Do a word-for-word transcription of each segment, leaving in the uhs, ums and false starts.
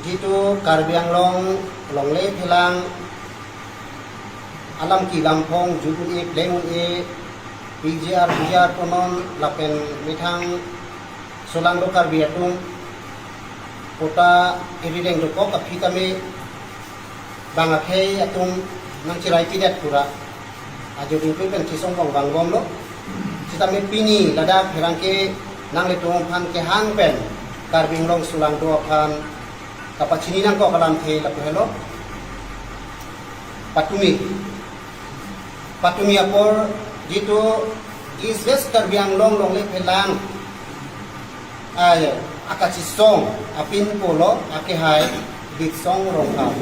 Jitu Karbi Anglong longle phelang alam ki lamphong jut un-e pleng un-e P G R, P G R konon lapen methang solangdo Karbi atum kota eri deng dokok aphi tame bang akhei atum nangchirai pidet pura ajo dingpui pen chisong bong bang bomlo. Sitame pini ladak pherangke nanglitum aphan kehang pen Karbi Anglong solangdo aphan kapachini nangkok alamthe lapu helo. Patumi. Patumi apor jitu East West Karbi Anglong longle phelang, ah, ya, akachisong apinpo lo akehai Litsong Rongphar.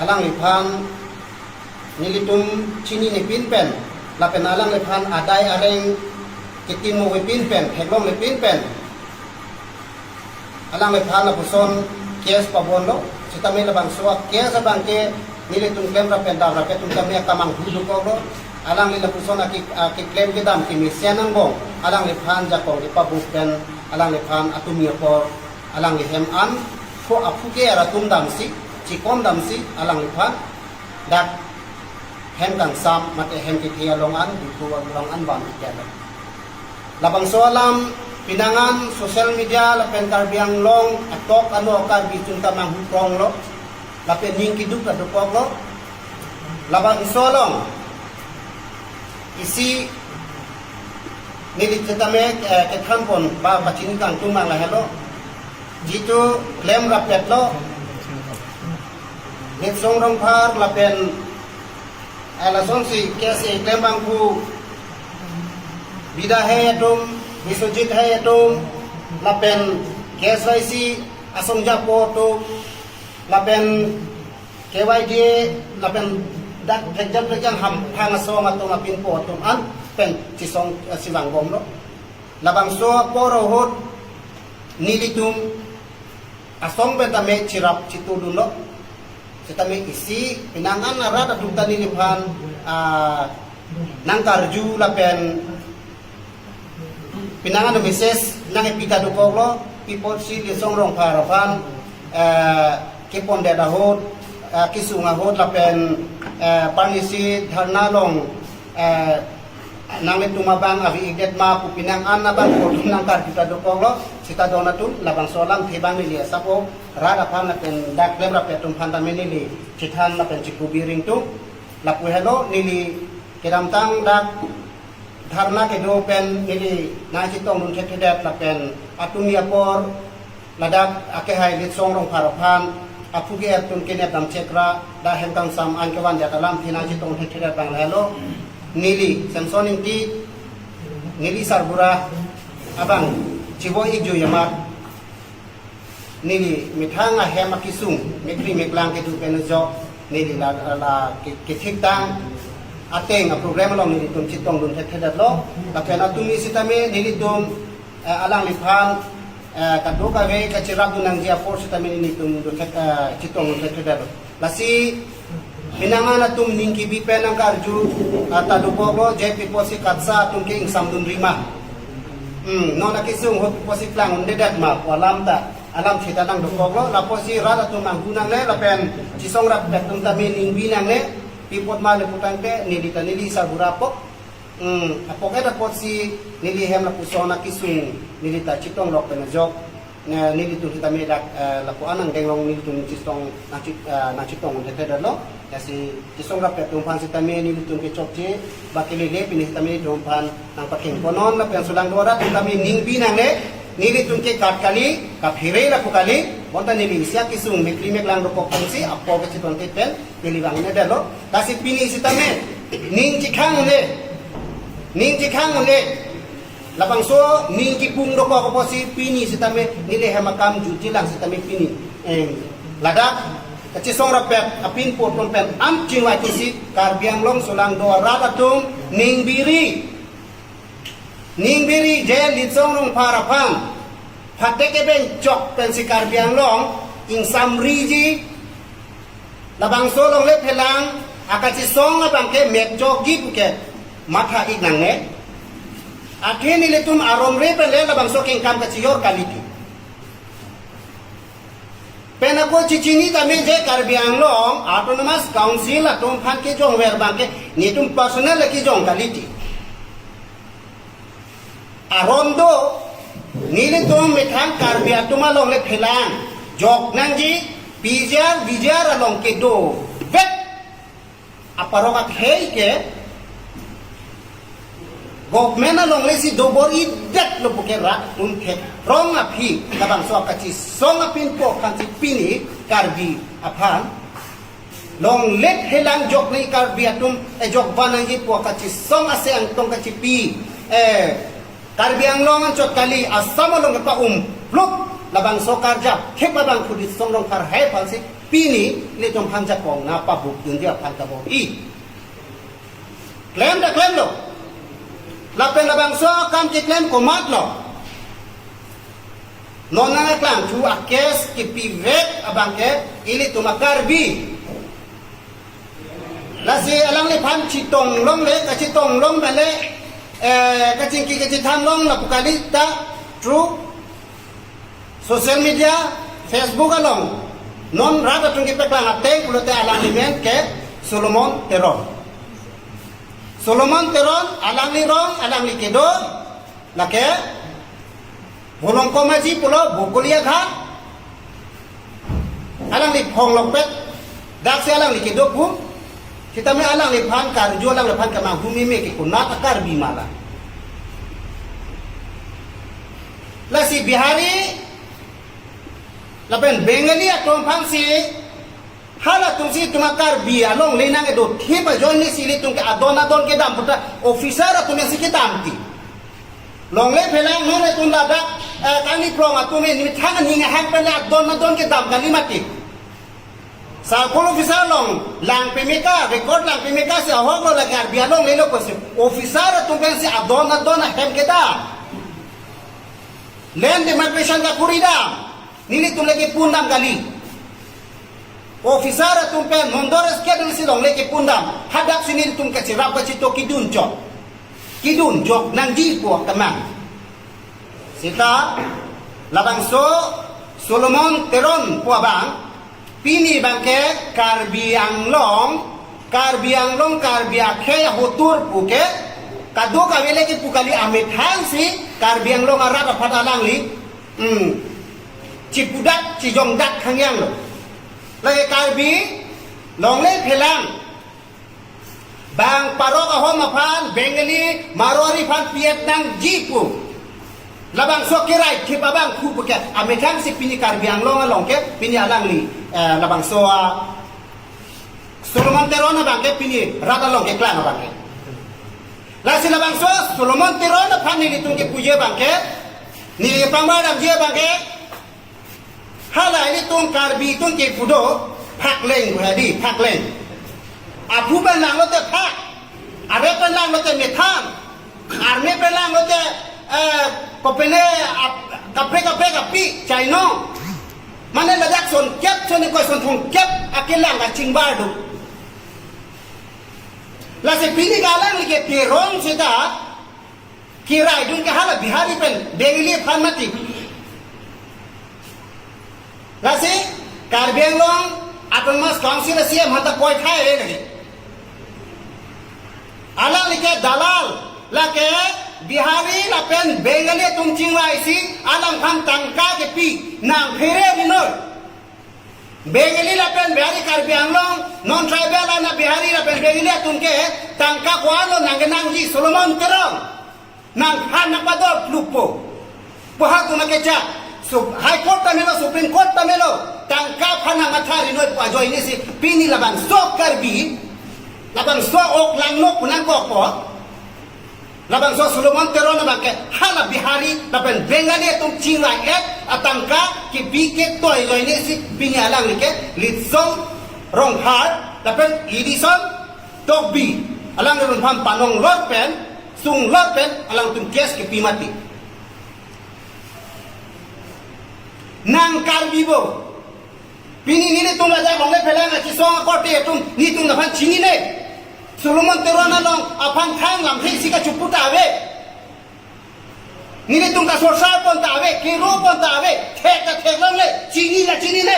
Alangliphan nelitum chinine pinpen, lapen alangliphan adai areng ketin mo-e pinpen, theklongle pinpen, alangliphan lapuson case pabonlo. Sitame labangso a-case abangke nelitum klemrap pen damrap atum tame akamanghu dokoklo. Alangli lapuson ake, akeklem kedam kemesen angbong alangliphan jakong kepabuk pen alangliphan atumi apor alangli hem an pho aphu ke-er atum damsi, chikon damsi alangliphan dak hem kangsam mate hem kethe along an, Diphu along an van ikelo. Labangso alam penang an social media lapen Karbi Anglong atok ano Karbi atum ta manghu kronglo, lapen ning keduk ta dokoklo. Labangso along isi neli sitame, eh, kethan pon ba pachini kangtung nang lahelo. Jitu klemrap petlo Litsong Rongphar lapen, eh, lasonsi case keklem abangphu Bida Hai atum, Biswajit Hai atum, lapen K S Y C asong japo atum, lapen K Y D A, lapen dak thekjam thekjam hamphang asong atum apinpo atum an pen chisong, eh, sivang bomlo. Labangso apor ahut nelitum asong pen tame chirap chitudunlo. Sitame isi penang an arat atum ta neliphan, ah, nangkarju lapen penang an message nangkepi ta dokoklo, pi apotsi Litsong Rongphar aphan, eh, kepondet ahut, eh, kesung ahut lapen, eh, parnisi dharna along, eh, nanglitum abang ave-ikdet ma pu penang an abangphu atum nangkarju ta dokoklo. Sita don atum labangso alamthe abang neli asap o rat aphan lapen dak klemrap atum aphan tame neli chethan lapen chikubi ringtung. Lapu helo neli kedamtang dak dharna kedo pen neli nangchetongdun thethedet lapen atumi apor ladak akehai Litsong Rongphar aphan aphu ke-er atum kenep dam chekra dak hem kangsam an kevan jat alamthe nangchetong thethedet abang lahelo. Neli Samson Ingti, neli sarbura abang chivo ikju yamat neli methang ahem akesung mekri meklang kedo pen ajok neli la, la, la ke, kethik tang ateng aprogram along nelitum chetongdun thekthedetlo. Lapen atumi sitame nelitum, eh, alangliphan, eh, kadokave kachirapdun nangji apor sitame nelitum do thek, eh, chetongdun thekthedetlo. Lasi penang an atum ning kebi pen nangkarju, ah, ta dokoklo, je pi apotsi KATSSA atum ke ingsamdunri ma. Hmm, non akesung ho pi apotsi klang un'edet ma pu alam ta, alamthe ta nangdokoklo. La apotsi rat atum nanghu nangne lapen chisongrap atum tame ningbi nangne, pi apot ma le putangte neli ta neli sarbura apok. Hmm, apok-et apotsi neli hem lapuson akesung neli ta chetonglok pen ajok. Ne, nelitum sitame dak, eh, lapu an angdeng along nelitum chisong nangchi, eh, nangchetong thekthedetlo. Lasi chisongrap atum aphan sitame nelitum kechokche ba kelele pini sitame nelitum aphan nangpakeng konon lapen solangdo arat atum tame ningbi nangne, nelitum ke kat kali, kaphere lapu kali, bonta neli isi akesung mekri meklang dokok pensi apor kachetongte pen neli vang un'edetlo. Lasi pini sitame ning chekhang un-e, ning chekhang un-e. Labangso ning kipung dokok apotsi pini sitame neli hem akam jutji lang sitame pini, eh, ladak kachesongrap apinpo atum pen an chingvai tusi Karbi Anglong solangdo arat atum ningbiri. Ningbiri je Litsong Rongphar aphan phatek kebenchok pensi Karbi Anglong ingsamriji. Labangso longle phelang akachisong abangke mekchokji puke matha ik nangne. Athe nelitum aromre pen le labangso kengkam kachijor kali ti. Pen ako chechini tame je Karbi Anglong Autonomous Council atum aphan kejongver abangke netum personal kejong kali ti. Aron do, nelitum methang Karbi atum alongle phelang jok nangji, P G R, V G R along kedo vet aparok akhei ke government alongle si dobor-idet lo puke rat atum thekrong aphi labangso kachisong apin po aphan si pini Karbi aphan longle phelang jok nangji, Karbi atum ejok van nangji pu kachisong ase angtong kachipi, eh, Karbi Anglong anchot kali, Assam along kepa-umpluk labangso karjap thip abang Pudit Songrong Parhai aphan si pini nelitum aphan jakong na pabuk dunji aphan kabor-i. Klem ta klemlo. Lapen labangso akam keklem komatlo? Non nangklangthu a-case kepivek abangke ilitum a-Karbi. Lasi alangliphan chetong longle, kachetong long bale, eh, kachingki kachethan long lapu kali ta through social media, Facebook along non rat atum kepaklang ateng pulote alangli men ke Solomon Teron. Solomon Teron, alangli rong, alangli kedo, lake Bolong Komaji pulo, Bokolia Ghat, alangli phong lokpet, daksi alangli kedo pu, sitame alangliphan karju, alangliphan kemang humi me ke konat a-Karbi ma la. Lasi Bihari lapen Bengali atum aphan si, halatum si itum a-Karbi alongle nang-edo thip ajoine si ilitum ke adon adon kedam puta officer atum si kedam ti. Longle phelang non itum ladak, eh, kangni prong atum ini methang aning ahang pen adon adon kedam kali mati. Circle officer along lang pemeka, record lang pemeka si ahok lo lake Karbi alongle lo pusi officer atum pen si adon adon ahem kedam. Land demarcation kakuri dam. Nelitum le kepundam kali. Officer atum pen mondor schedule si longle kepundam. Hadak si nelitum kacherap kachetok kedun jok. Kedun jok nangji pu kemang. Seta labangso Solomon Teron pu abang, pini abangke Karbi Anglong, Karbi Anglong, Karbi akhei ahotur puke kadokave le kepu kali, amethang si Karbi Anglong arat aphan alangli, hmm, chipudak chijongdak khangyang lo. Lake Karbi longle phelang bang parok ahom aphan Bengali Marwari aphan pi-et nangji pu labangso kerai thip abang pu puke amethang si pini Karbi Anglong along ke pini alangli, eh, labangso, ah, Solomon Teron abangke pini rat along keklang abangke. Lasi labangso Solomon Teron aphan nelitum kepuji abangke, neli pangbar damji abangke, hala ilitum Karbi atum kepu do, phakleng pu hedi, phakleng. Aphu pen langlote phak, are pen langlote methan, arme pen langlote, eh, kopine ap-, kaprek kaprek api, chainong. Mane ladak sonkep, soni koi sonthongkep akelang kachingbar do. Lasi pini ke alangli ke Teron seta keraidun ke hala Bihari pen Bengali aphan mati. Lasi Karbi Anglong Autonomous Council C M hanta koi thai re lagi. Alangli ke dalal, lake Bihari lapen Bengali atum chingvai si alangphan tangka kepi nangphere rinoi. Bengali lapen Bihari, Karbi Anglong non tribal ana Bihari lapen Bengali atum ke tangka ko-an lo nangkenangji? Solomon Teron nangphan nangpador plupo. Puha tu nangkejak. So, High Court ta melo, Supreme Court ta melo, tangka aphan nangmatha rinoi pu ajoine si pini labangso Karbi, labangso ok langno pu nangkokpo. Labangso Solomon Teron abangke hala Bihari lapen Bengali atum chingvai-et atangka kepi ketoi ajoine si pini alangli ke Litsong Ronghar lapen Edison Tokbi, alangliphan panong lor pen, sung lor pen alangtum case kepi mati. Nang Karbi bo. Pini nelitum ladak longle phelang kachisong akorte atum nelitum aphan chinine. Solomon Teron along aphan thang lamthe isi kachupu ta ave. Nelitum kasorsar pon ta ave, kero pon ta ave, thek ta thek longle, chini la chinine.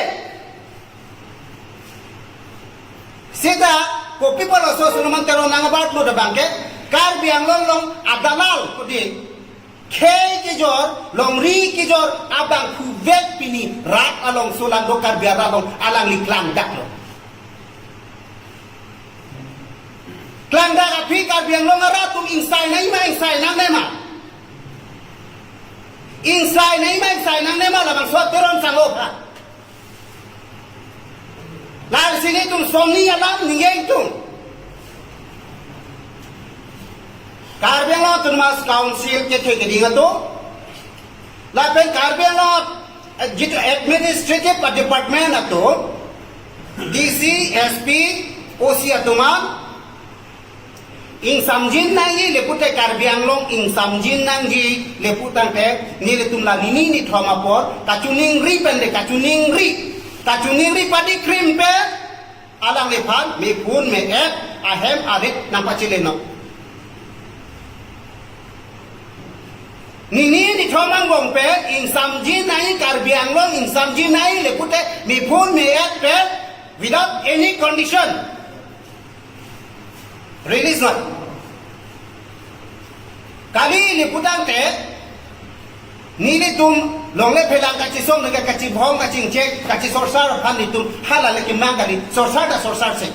Seta kopi apotlo so Solomon Teron nang abat lo abangke, Karbi Anglong along adalal kudi khei kejor, longri kejor abang khuvet pini rat along, solang do Karbi arat along alangli klangdaklo. Klangdak aphi Karbi Anglong arat atum ingsai nangjima, ingsai nangnema. Ingsai nangjima, ingsai nangnema, labangso Teron sangho ha. Lasi nelitum sonni alam ningje ingtung. Karbi Anglong Autonomous Council kethe keding atum, lapen Karbi Anglong, eh, jitu administrative department atum, D C, S P, O C atum an, ingsamjin nangji le pute Karbi Anglong ingsamjin nangji le putangte nelitum la nini nithom apor kachiningri pen de kachiningri. Kachiningri padi krim pen alangliphan mephun me-et ahem arit nangpachele non. Nini nithom angbong pen ingsamjin nangji Karbi Anglong ingsamjin nangji le pute mephun me-et pen without any condition. Release non. Kali le putangte, nelitum longle phelang kachisong, neke kachibhong, kachingchek, kachisorsar aphan nelitum hala le kimang kali, sorsar ta sorsar se.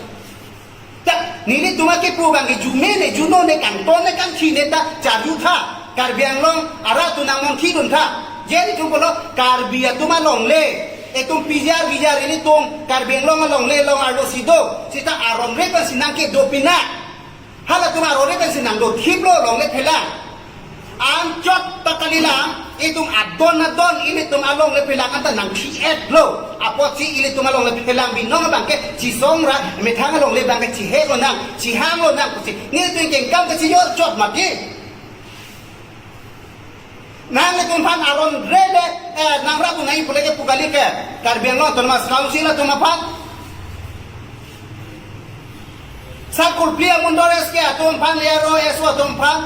Ta, nelitum akepu abangke jume ne, juno ne, kangton ne, kangthi ne ta charjutha. Karbi Anglong arat atum nangmonthidun tha. Je nelitum pulo Karbi atum alongle, itum pijar bijar ilitum Karbi Anglong alongle along arlo si do. Seta aron re pensi nangkedo pina. Halatum aron re pensi nangdothiplo longle phelang. Anchot ta kalilang, itum adon adon ilitum alongle phelang anta nangthi-etlo. Apotsi ilitum alongle phelang binong abangke chisong ra, methang alongle abangke chihek lonang, chihang lonang pusi nelitum kengkam kachijor chot mati. Nanglitum aphan aron re le, eh, nangrap nai pule kepu kali ke Karbi Anglong Autonomous Council atum aphan. Sakurpli amundor S K atum aphan, le aro S O atum aphan.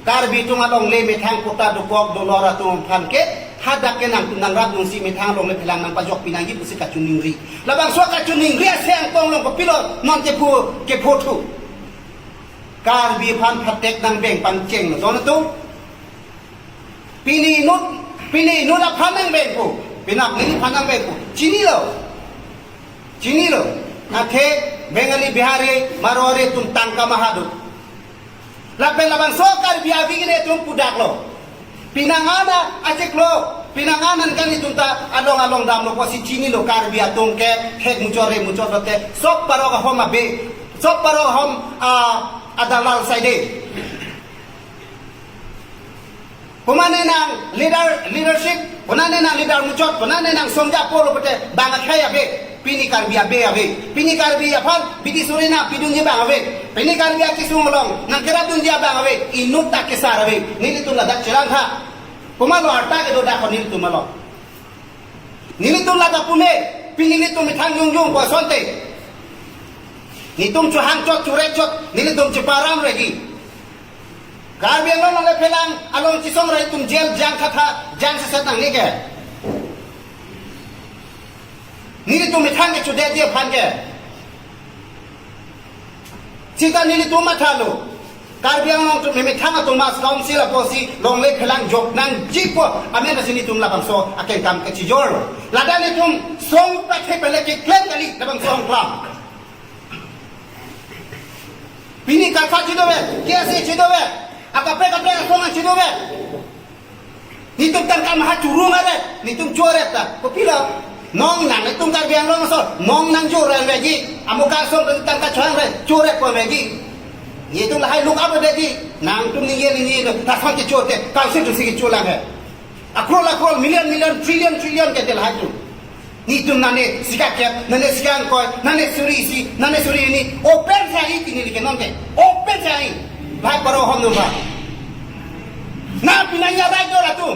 Karbi atum alongle methang kota dokok dolor atum aphan ke hadak ke nangtum nangrap nangsi methang alongle phelang nangpajok pinangji pusi kachiningri. Labangso kachiningri aseng tong along kopilo non kepu kepothu. Karbi aphan phatek nangbeng pangcheng lo, don atum. Pini inut, pini inut aphan nangbengpo, penap neliphan nangbengpo. Chinilo. Chinilo. Athe Bengali, Bihari, Marwari atum tangka maha do. Lapen labangso Karbi avi kene atum pudaklo. Pinangan achiklo, pinangan an kan itum ta along along damlo pusi chinilo Karbi atum ke hek muchot re muchot lote sok parok ahom abe, sok parok ahom, ah, adalal saide. Komane nang leader, leadership, komane nang leader muchot, komane nang songja polo pute bang akhai abe, pini Karbi abe ave, pini Karbi aphan bidi suri nangpidunji abang ave, pini Karbi akisung along nangkerapdunji abang ave, inut ta kesar ave, nelitum ladak chelang tha. Komatlo arta kedo dak nelitum along. Nelitum ladak pune, pini nelitum methang jongjong pu asonte. Nelitum chohang chot, chore chot, nelitum cheparam regi. Karbi Anglong longle phelang along chisong ra itum jail jang khatha, jang seset nangne ke. Nelitum methang ke chodetji aphan ke. Seta nelitum mathalo. Karbi Anglong atum methang atum Autonomous Council apotsi longle phelang jok nangjipo, amen asi nelitum labangso akengkam kachijor. Ladak nelitum song pathe pele keklem kali labangso aklam. Pini KALSA chidove, KSA chidove, akaprek kaprek asong chidove. Nelitum tangka maha churung are, nelitum chore ta. Kopilo? Nong nang nelitum Karbi Anglong aso, nong nang chore veji. Amo kasong tangka chorang re, chore ko veji. Nelitum lahai look up veji. Nangtum ningje ningje, ta son ke chore, council tu si ke chulang hai. Akrol akrol, million million, trillion trillion ke lahai tu. Nelitum nane sika kep, nane sika angkoi, nane suri isi, nane suri hini. Open sa iti neli ke non ke. Open sa i. Bhai paro hom nung ba. Na pinangnya right do latum.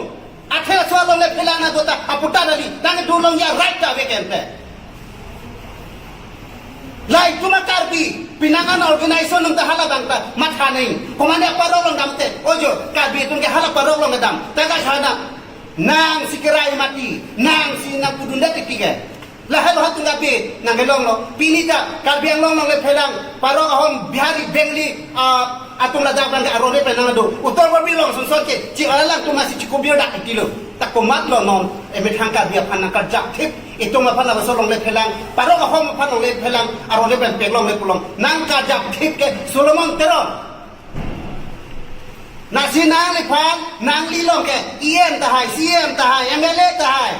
Athe so alongle phelang na dota aputa dali. Nane dulong ya right ta vekente. Lahai tuma Karbi, pinangan organization nung ta hala bang ta matha nai. Komane parok along damte. Ojo, Karbi atum ke hala parok along dam. Tangka chana. Nangsi kerai mati, nangsi nangpudun dak ketiga. Lahelo ha tungga pi nangkelonglo. Pini ta Karbi Anglong alongle phelang, parok ahom Bihari, Bengali, ah, atum ladak abang ke aron-re pen nangdo. Uttar Karbi Anglong asonson ke, chi alang atum asi chikubir dak tilo. Ta komatlo non emethang Karbi aphan nangkarjapthip, itum aphan labangso alongle phelang, parok ahom aphan alongle phelang, aron-re pen peklongle pulo. Nangkarjapthip ke Solomon Teron. Lasi nangliphan, nangli along ke E M tahai, C E M tahai, M L A tahai,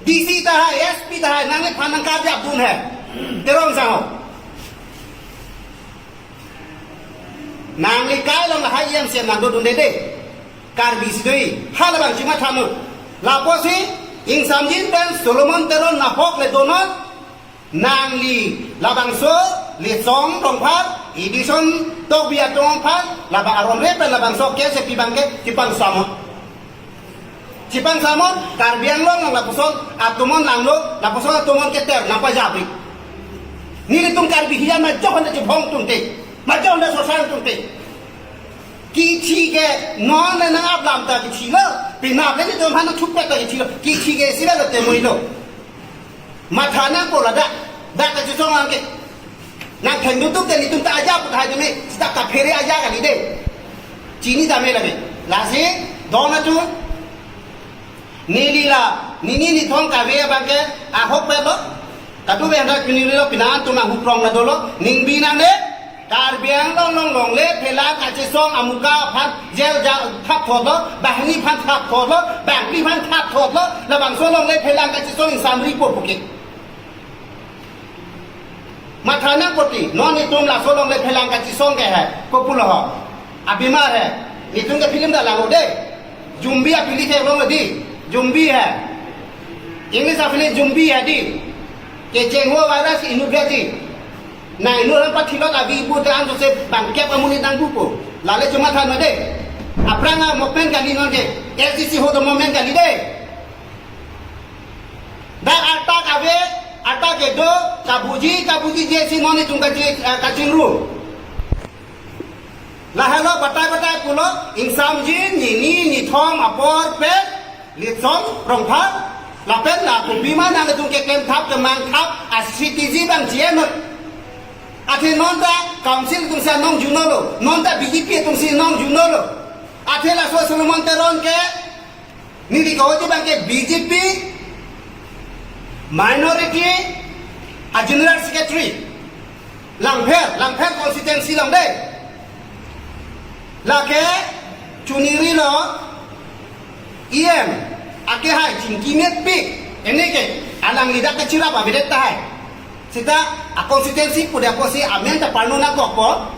D C tahai, S P tahai, nangliphan nangkarjapdun he. Teron sangho. Nangli kai along lahai E M, C E M nangdodunde de. Karbi si do-i. Halabang chimatha non. Lapusi, ingsamjin pen Solomon Teron nahok le donon. Nangli labangso Litsong Rongphar, Edison Tokbi atum aphan, labang aron-re pen labangso case kepi abang ke chipangsamon. Chipangsamon, Karbi Anglong along lapuson atum-an langlo, lapuson atum-an keter nangpajapri. Nelitum Karbi hiya majok handa chibong tungte, majok handa sosang tungte. Kithi ke non nang aplam ta kithilo, penap le nelitum aphan thukpet ta kithilo, kithi ke sila lo te muilo. Matha nangpo ladak, dak kachisong abang ke. Nangthengdun tum te nelitum ta ajak pu tahai tame, sita kaphere ajak kali de. Chini tame lagi. Lasi, don atum. Neli la, nini nithong kave abang ke, ahok pelo. Kadokave handa chunilo, penang atum ahok rong la dolo, ning binong de. Karbi Anglong along alongle phelang kachisong amuka aphan jail ja thap thotlo, banghini aphan thap thotlo, bangphli aphan thap thotlo, labangso alongle phelang kachisong ingsamripo puke. Matha nangpo ti, non itum laso alongle phelang kachisong ke he, kopulo ho. Abimar he, itum ke film ta langlo de. Zombie apili theklonglo di, zombie he. English apili zombie he di. Kechengho virus inut he di. Nang inut aphan pathilot avi ibu te anso se bangkep amonit nangbupo. Lale chuma than ma de. Aphrang a movement kali non ke. S D C ho do movement kali de. Dak arta kave, arta kedo, kabuji, kabuji jesi non itum kachi, eh, kachingru. Lahelo batai batai pulo, ingsamjin, nini, nithom apor pen, Litsong Rongphar, lapen la kopima nangtum keklem thap kemang thap, a strategy abang chienon. Athe non ta council atum si anong junolo, non ta B J P atum si anong junolo. Athe laso Solomon Teron ke, neli kehoti abang ke B J P minority a general secretary. Langpher, Langpher constituency along de. Lake chunirilo E M, ake hai chingki mepik, ene ke, alangli dak kachirap avedet tahai. Sita a constituency pu de apotsi amen ta parno nangkokpo.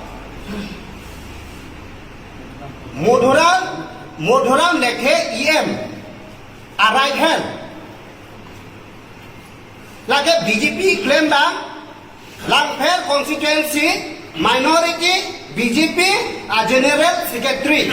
Madhuram, Madhuram Lekthe E M, a right hand. Lake B J P klem abang, Langpher constituency, minority, B J P, a general secretary.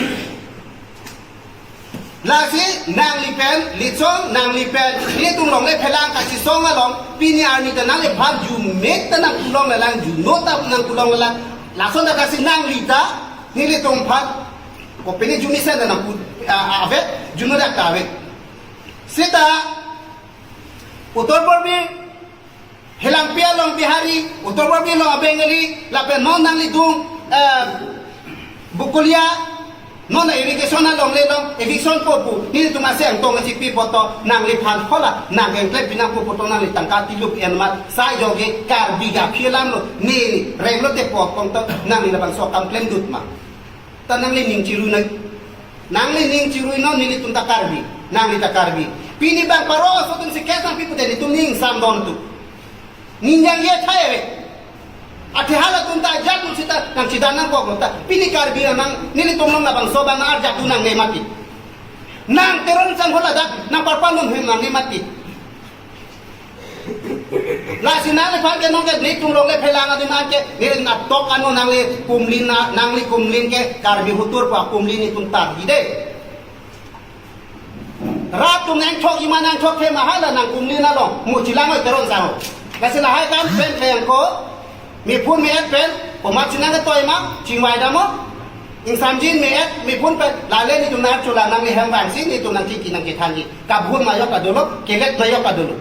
Lasi nangli pen, Litsong, nangli pen, nelitum alongle phelang kachisong along, pini arni ta nangliphan jume ta nangpulong lelang, juno ta nangpulong lelang, lason ta kasi nangli ta, nelitum aphan, ko pini jumisen ta nangpu, a, a, ave, juno dak ta ave. Sita, Uttar Karbi, Helangpi along Bihari, Uttar Karbi along a Bengali, lapen non nanglitum, eh, Bokolia, non irrigation along le long, eviction po pu, nelitum ase angtong si pi poto, nangliphan hola, nang engklep binang po poto nangli tangka tilup enmat, sai joge Karbi ga phi alam lo, ne renglo te po kong to, nangli labangso akam klemdut ma. Ta nangli ning chirui nang. Nangli ning chirui non nelitum ta Karbi. Nangli ta Karbi. Pini abang parok aso atum si case nangpi pute nelitum ning samdon tu. Ning yang ye thai ave. Athe halatum ta ajat atum sita nangchidan nangkok lo ta. Pini Karbi nang nelitum along labangso abang nang arjapdun nangne mati. Nang Teron sangho ladak nang parpan dun hem nangne mati. Lasi nangliphan ke nonke nelitum alongle phelang adim anke, neli natok ano nangli kumlin na, nangli kumlin ke Karbi hutur pa kumlin nelitum tar hide. Rat atum nangthok ima nangthok the ma hala nang kumlin along, mu chilang oi Teron sangho. Lasi lahai kan pen phelang ko, mephu me-et pen, komat si nangketoi ma, chingvai dam mo. Ingsamjin me-et, mephu pen, lale nelitum nangchula nangli hem vangsi, nelitum nangchiki nangkethanji. Kabhun ma yok ta dolo, kelet ma yok ta dolo.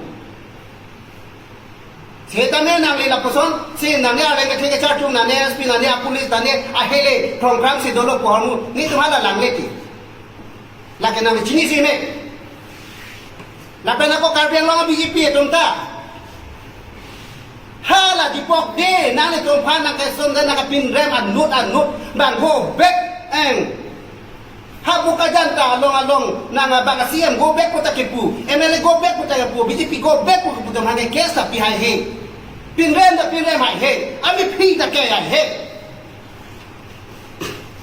Setame nangli lapuson si nangli arleng kethe kecharchung, nangli S P, nangli apolice, nangli ahele krongkrang si dolo pu ahormu, netum hala langle ti. Lake nangli chini si me. Lapen ako Karbi Anglong B J P atum ta, hala Dipok Dey nanglitum aphan nangkeson dan nangkepinrem anut anut bang go back eng. Ha Bokajan ta along along nang bang C M go back pu ta kepu, M L A go back pu ta kepu, B J P go back pu kepu atum aphan ke case ta pi haihe. Pinrem ta pinrem haihe. Amephi ta ke haihe.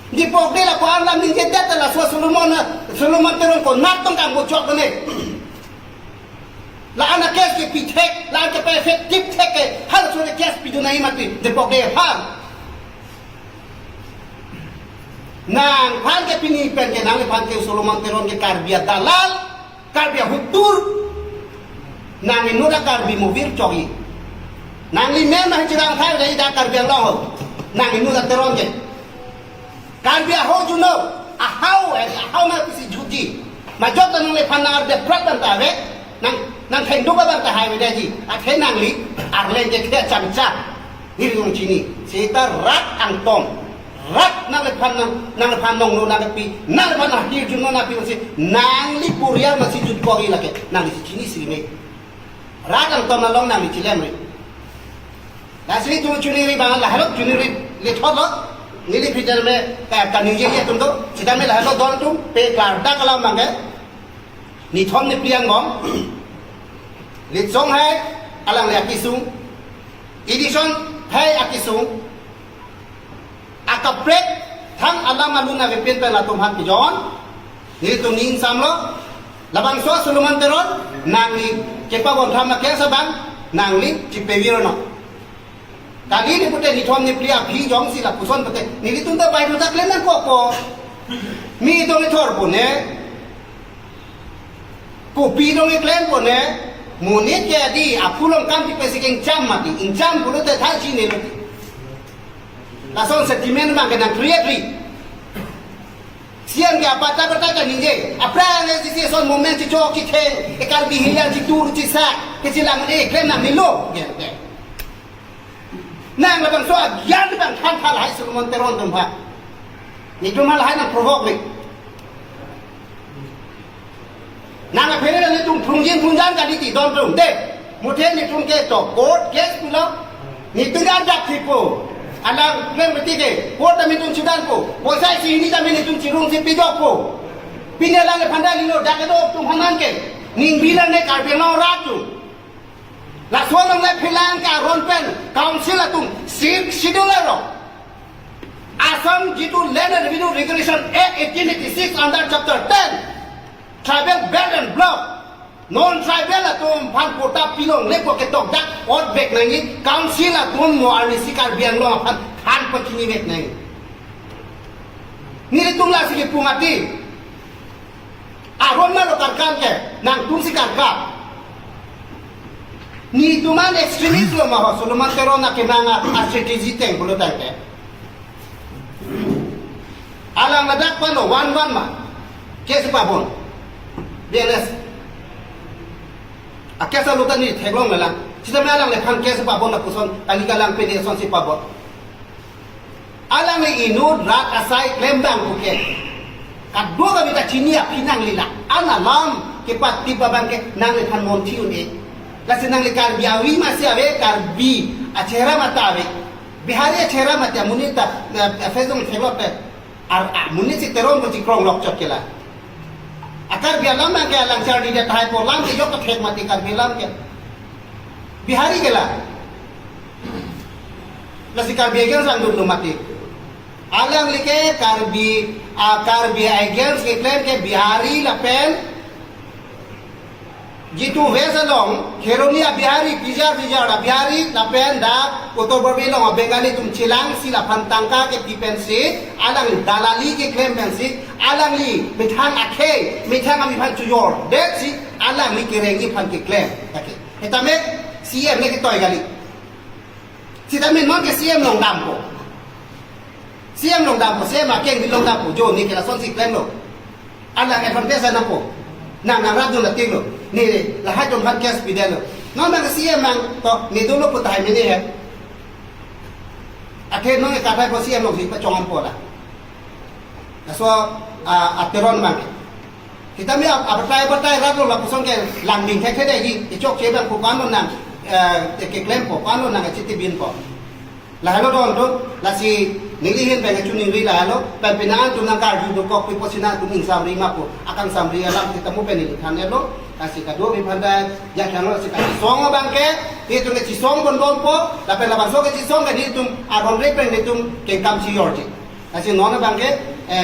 Dipok Dey lapu arlam ningjedet ta laso Solomon, Solomon Teron konat tong kangbo chok ne. La-an a case kepi thek, la-an kepi effective thek ke, halaso a case pidun nangji mati, Dipok Dey aphan. Nangphan ke pini pen ke nangliphan ke Solomon Teron ke Karbi adalal, Karbi ahutur, nang inut a Karbi movie chokji. Nangli men ma chirang thai dai da Karbi Anglong ho. Nang inut a Teron ke. Karbi aho juno, ahau, eh, ahau ma pisi juji. Majok ta nangliphan nang arde prat abang ta ave, nang, nang thengduk abang ta hai aveji. Athe nangli, arleng kethe chamcha. Neli nong chini, seta rat angton. Rat nangliphan nang, nangliphan nongno nangpi, nangliphan ahir juno nangpi masi, nangli purial masi jut kohi lake, nangli chini si me. Rat angton along nangli chilem re. Lasi tum chuniri bang lahelo chuniri lethotlo. Neli phi jar me ka kaningje ye tum do. Sitame lahelo don tum pe klardak alam bang ke. Nithom niphli angbong. Litsong hai alangli akisung. Edison hai akisung. Akaprek thang alam alun avepin pen latum aphan pijon. Nelitum ning samlo. Labangso Solomon Teron nangli kepabon tham akeng sabang nangli chipevir no. Kali ni pute nithom niphli aphi jongsi lapuson pute nelitum ta bai ta klem nangkokpo. Mi dong ithor pune. Kopi dong iklem pune. Monit ke adi aphu along kam ti pesi kengcham mati. Ingcham pulote thai chinilo. Lason sentiment bang ke nang create ri. C M ke apata apata kaningje. Aphrang le sisi son moment si chok si theng, e Karbi hilang si tur si sa, ke si lang e klem nang nilo. Ke, ke. Nang labangso agyan bang than than lahai Solomon Teron atum aphan. Netum lahai nang provoke ni. Nang aphere netum phrungjin phrungjan kali ti don phrung de. Muthe netum ke to court case pulo. Netum ke ajak thipo. Alang klem beti ke court amin tum chudan po. Poisa isi hini tame netum chirung si pidok po. Pini alangliphan ta lilo dak do tum hanan ke. Ning bilang ne Karbi Anglong rat atum. Laso along le philang ke aron pen council atum Sixth Schedule aro. Assam jitu Land and Revenue Regulation Act eighteen eighty-six under chapter ten, tribal belt and block, non tribal atum aphan quota pilongle pu ketok dak ot vek nangji, council atum mo arnisi Karbi Anglong aphan than pachini vek nangji. Nelitum lasi kipu mati. Aron ma lo karkam ke, nangtum si karkam. Netum an extremist lo ma ho, Solomon Teron na kenang a, a strategy teng pulo tang ke. Alang ladak pano, one one ma. Case pabon. B L S. A case alutan ni theklong lelang. Sitame alangliphan case pabon lapuson, tali kalang pini son si pabon. Alangli inut rat asai klem bang puke. Kadokave ta chini aphi nangli la. An alam kepatip abang ke nangliphan monthi un-e. Lasi nangli Karbi avi masi ave, Karbi achehra mata ave. Bihari achehra mata amonit ta, eh, Facebook theklot te. Ar, amonit si Teron ko chikrong lok chot ke la. A Karbi alam bang ke alang charli det hai po alam ke yok thek mati Karbi alam ke. Bihari ke la. Lasi Karbi against langdunlo mati. Alangli ke Karbi, a Karbi against keklem ke Bihari lapen jitu West along, Kheroni a Bihari, Pijar, Pijar a Bihari, lapen dak Uttar Borbil along a Bengali atum chelang si laphan tangka kepi pensi, alang dalali keklem pensi, alangli methang akhei, methang amiphan chujor detsi, alangli kerengji aphan keklem. Okay. Setame C M le ketoi kali. Sitame non ke C M along dampo. C M along dampo, C M akeng along dampo. Jo ne ke lason si klemlo. Alang advantage dampo. Nang nang rat dun ating lo. Neli lahai atum aphan case pidetlo. Non abang C M abang to ne dolo pu tahai mene he. Athe non ekathai po C M alongsi pachong-an po la. Laso, ah, ateron abang ke. Sitame ap-, abatai abatai rat lo lapuson ke langding thekthedetji, ichokche abang pu ko-an lonang, eh, keklem po, ko-an lonang chitibin po. Lahelo don atum, lasi neli ahin abang choningri lahelo, pen penang atum nangkarju dokok pi pusi nangtum ingsamri ma pu, akangsamri alam sitame pen neli than-etlo, lasi kadokave aphan ta, ya khan lo si kachisong abang ke, itum kachisong pon bompo, lapen labangso kachisong ke itum aron re pen itum kengkam si yorji. Lasi non abang ke, eh,